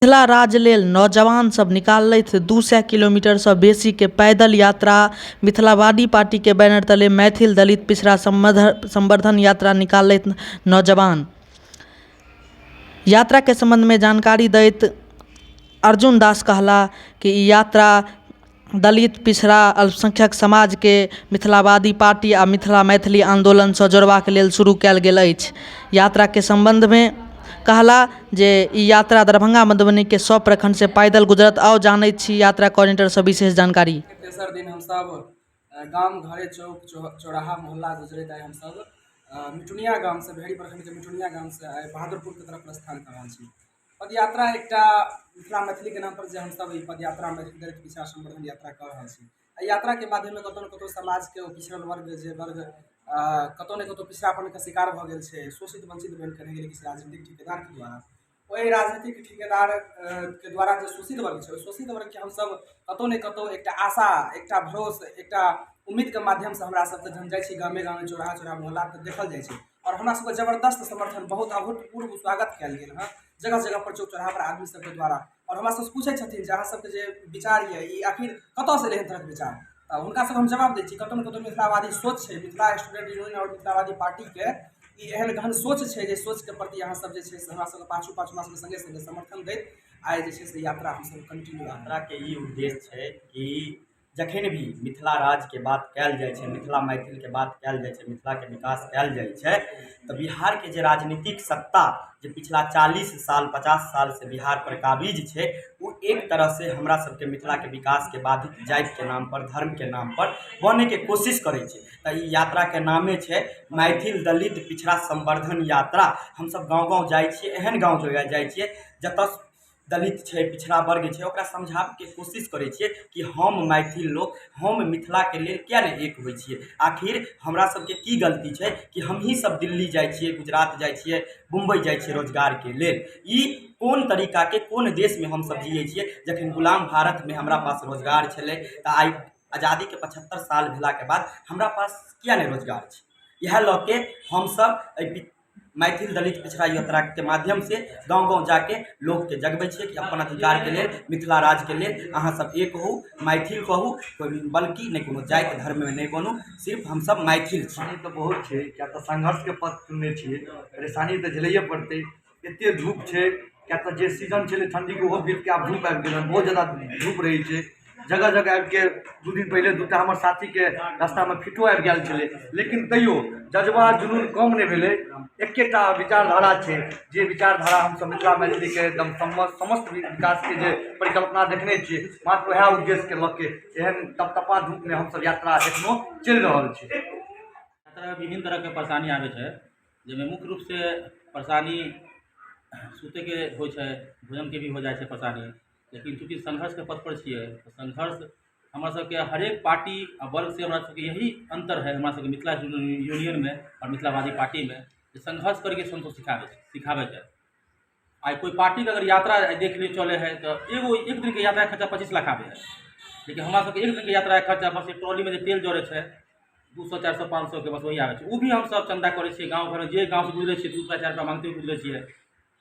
मिथिला राज्य लेल नौजवान सब निकाललथि 200 किलोमीटर सँ बेसी के पैदल यात्रा। मिथिलावादी पार्टी के बैनर तले मैथिल दलित पिछड़ा संवर्धन यात्रा निकाललथि नौजवान। यात्रा के संबंध में जानकारी दैत अर्जुन दास कहला कि ई यात्रा दलित पिछड़ा अल्पसंख्यक समाज के मिथिलावादी पार्टी आ मिथिला मैथिली आंदोलन सँ जोड़बाक लेल शुरू कयल गेल अछि। यात्रा के संबंध में कहला जे ई यात्रा दरभंगा मधुबनी के सब प्रखंड से पैदल गुजरत। आउ जानैत छी यात्रा कोऑर्डिनेटर सँ विशेष जानकारी। तेसर दिन हमसब गाम घरे चौक चौराहा मोहल्ला गुजरैत आइ हमसब मिटुनिया गाम से भेड़ी प्रखंड के मिटुनिया गाम से आइ बहादुरपुर के तरफ प्रस्थान कर रहल छी। पदयात्रा एकटा मिथिला मैथिलीके नामपर जे हमसब ई पदयात्रा मैथिली दलित पिछड़ा संवर्धन यात्रा कऽ रहल छी, एहि यात्राके माध्यममे कतहु ने कतहु समाजके ओ पिछड़ल वर्ग जे वर्ग कतहु ने कतहु पिछड़ापनके शिकार भऽ गेल छै, शोषित वञ्चित बनिके रहि गेलै किछु राजनीतिक ठेकेदारके द्वारा, ओहि राजनीतिक ठेकेदारके द्वारा जे शोषित वर्ग छै ओहि शोषित वर्गके हमसब कतहु ने कतहु एकटा आशा, एकटा भरोस, एकटा उम्मीदके माध्यमसँ हमरा सबके जहन जाइ छी गामे गामे चौराहा चौराहा मोहल्ला तऽ देखल जाइ छै आओर हमरा सबके जबरदस्त समर्थन बहुत अभूतपूर्व स्वागत कयल गेल हँ जगह जगह पर चौक चौराहा पर आदमी सबके द्वारा। आओर हमरा सबसँ पूछै छथिन जे अहाँ सबके जे विचार यऽ ई आखिर कतऽसँ एलै एहन तरहके विचार, तऽ हुनका सबके हम जवाब दै छी कतहु ने कतहु मिथिलावादी सोच छै, मिथिला स्टूडेंट यूनियन आओर मिथिलावादी पार्टीके ई एहन गहन सोच छै जे सोचके प्रति अहाँ सब जे छै से हमरा सबके पाछू पाछू हमरा सबके सङ्गे सङ्गे समर्थन दैत आइ जे छै से यात्रा हमसब कंटिन्यू। यात्राके ई उद्देश्य छै कि जखन भी मिथिला राज्यके बात कयल जाइ छै, मिथिला मैथिलके बात कयल जाइ छै, मिथिलाके विकास कयल जाइ छै, तऽ बिहारके जे राजनीतिक सत्ता जे पिछला 40 साल 50 सालसँ बिहारपर काबिज छै, ओ एक तरहसँ हमरा सबके मिथिलाके विकासके बाधित जातिके नामपर धर्मके नामपर बनैके कोशिश करै छै। तऽ ई यात्राके नामे छै मैथिल दलित पिछड़ा संवर्धन यात्रा। हमसब गाँव गाँव जाइ छियै, एहन गाँव जाइ छियै जतऽ दलित छै, पिछड़ा वर्ग छै, ओकरा समझाबैके कोशिश करै छियै कि हम मैथिल लोक, हम मिथिलाके लेल किआ नहि एक होइ छियै, आखिर हमरा सबके की गलती छै कि हमही सब दिल्ली जाइ छियै, गुजरात जाइ छियै, मुम्बइ जाइ छियै रोजगारके लेल। ई कोन तरीकाके कोन देशमे हमसब जियै छियै जखन गुलाम भारतमे हमरा पास रोजगार छलै तऽ आइ आजादीके 75 साल भेलाके बाद हमरा पास किआ नहि रोजगार छै। इएह लऽ के हमसब एहि मैथिल दलित पिछड़ा यात्राके माध्यमसँ गाँव गाँव जाके लोकके जगबै छियै कि अपन अधिकारके लेल मिथिला राज्यके लेल अहाँ सब एक होउ, मैथिल कहू, बल्कि नहि कोनो जाति धर्ममे नहि बनू, सिर्फ हमसब मैथिल छी। परेशानी तऽ बहुत छै, किएक तऽ संघर्षके पथ चुनने छियै, परेशानी तऽ झेलैए पड़तै। एते धूप छै, किएक तऽ जे सीजन छलै ठण्डीके ओहो बीतके आब धूप आबि गेल हन, बहुत जादा धूप रहै छै। जगह जगह आबिके 2 दिन पहिले 2टा हमर साथीके रास्तामे फिटो आबि गेल छलै, लेकिन तैयो जज्बा जुनून कम नहि भेलै। एकेटा विचारधारा छै, जे विचारधारा हमसब मिथिला मैथिलीके एकदम समस्त विकासके जे परिकल्पना देखने छियै, मात्र वएह उद्देश्यके लऽ के एहन तपतपा धूपमे हमसब यात्रा एखनो चलि रहल छै। यात्रामे विभिन्न तरहके परेशानी आबै छै, जाहिमे मुख्य रूपसँ परेशानी सुतैके होइ छै, भोजनके भी हो जाइ छै परेशानी। लेकिन चूँकि संघर्षके पथपर छियै तऽ संघर्ष हमरा सबके हरेक पार्टी आ वर्गसँ हमरा सबके यही अन्तर है हमरा सबके मिथिला यूनियनमे आओर मिथिलावादी पार्टीमे जे संघर्ष करैके संतोष सिखाबै छै। आइ कोइ पार्टीके अगर यात्रा देख लियौ चलै है तऽ एगो एक दिनके यात्राके खर्चा 25 लाख आबै है, लेकिन हमरा सबके एक दिनके यात्राके खर्चा बस एक ट्रॉलीमे जे तेल जरै छै 200 400 500 के बस वही आबै छै। ओ भी हमसब चन्दा करै छियै, गाँव घरमे जे गाँवसँ गुजरै छियै 2 रुपैआ 4 रुपैआ माँगते गुजरै छियै।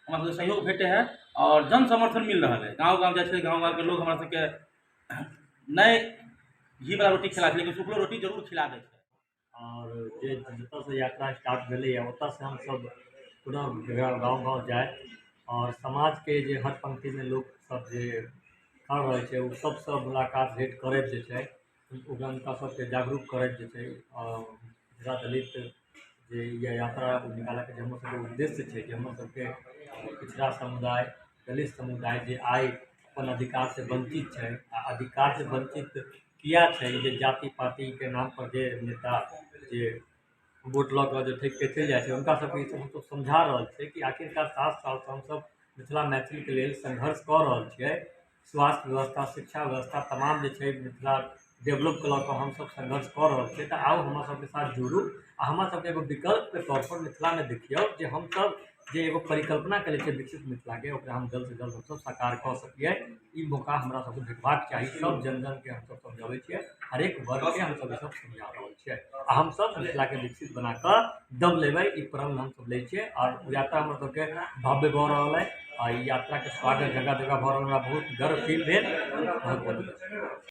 हमरा सबके सहयोग भेटै है आओर जन समर्थन मिल रहल है। गाँव गाँव जाइ छै, गाँव गाँवके लोग हमरा सबके नहि घीवला रोटी खिला छै, लेकिन सुखलो रोटी जरूर खिला दै छै। आओर जे जतऽसँ यात्रा स्टार्ट भेलैए ओतऽसँ हमसब पुनः गाँव गाँव जाय आओर समाजके जे हर पंक्तिमे लोक सब जे खड़ा रहै छै ओ सबसँ मुलाकात भेँट करैत जे छै ओकरा हुनका सबके जागरूक करैत जे छै पिछड़ा दलित जे यात्रा निकालैके जे हमर सबके उद्देश्य छै कि हमर सबके पिछड़ा समुदाय दलित समुदाय जे आइ अपन अधिकारसँ वञ्चित छै आ अधिकारसँ वञ्चित किया छै, जे जाति पातिके नामपर जे नेता जे वोट लऽ कऽ जे ठकिके चलि जाइ छै हुनका सबके ई सब हमसब समझा रहल छियै कि आखिरकार 7 सालसँ हमसब मिथिला मैथिलीके लेल संघर्ष कऽ रहल छियै। स्वास्थ्य व्यवस्था, शिक्षा व्यवस्था तमाम जे छै मिथिला डेवलपके लऽ कऽ हमसब संघर्ष कऽ रहल छियै। तऽ आउ हमरा सबके साथ जुड़ू आ हमरा सबके एगो विकल्पके तौरपर मिथिलामे देखियौ जे हमसब जे एगो परिकल्पना करै छियै विकसित मिथिलाके, ओकरा हम जल्दसँ जल्द हमसब साकार कऽ सकियै। ई मौका हमरा सबके भेटबाक चाही, सब जन जनके हमसब समझाबै छियै। हरेक वर्गके हमसभ ईसभ समझा रहल छियै। आ हमसभ मिथिलाके विकसित बना कऽ दम लेबै, ई प्रण हमसभ लै छियै। आओर ओ यात्रा हमर सबके भव्य भऽ रहल अइ आ ई यात्राके स्वागत जगह जगह भऽ रहल, हमरा बहुत गर्व फील भेल। बहुत बहुत।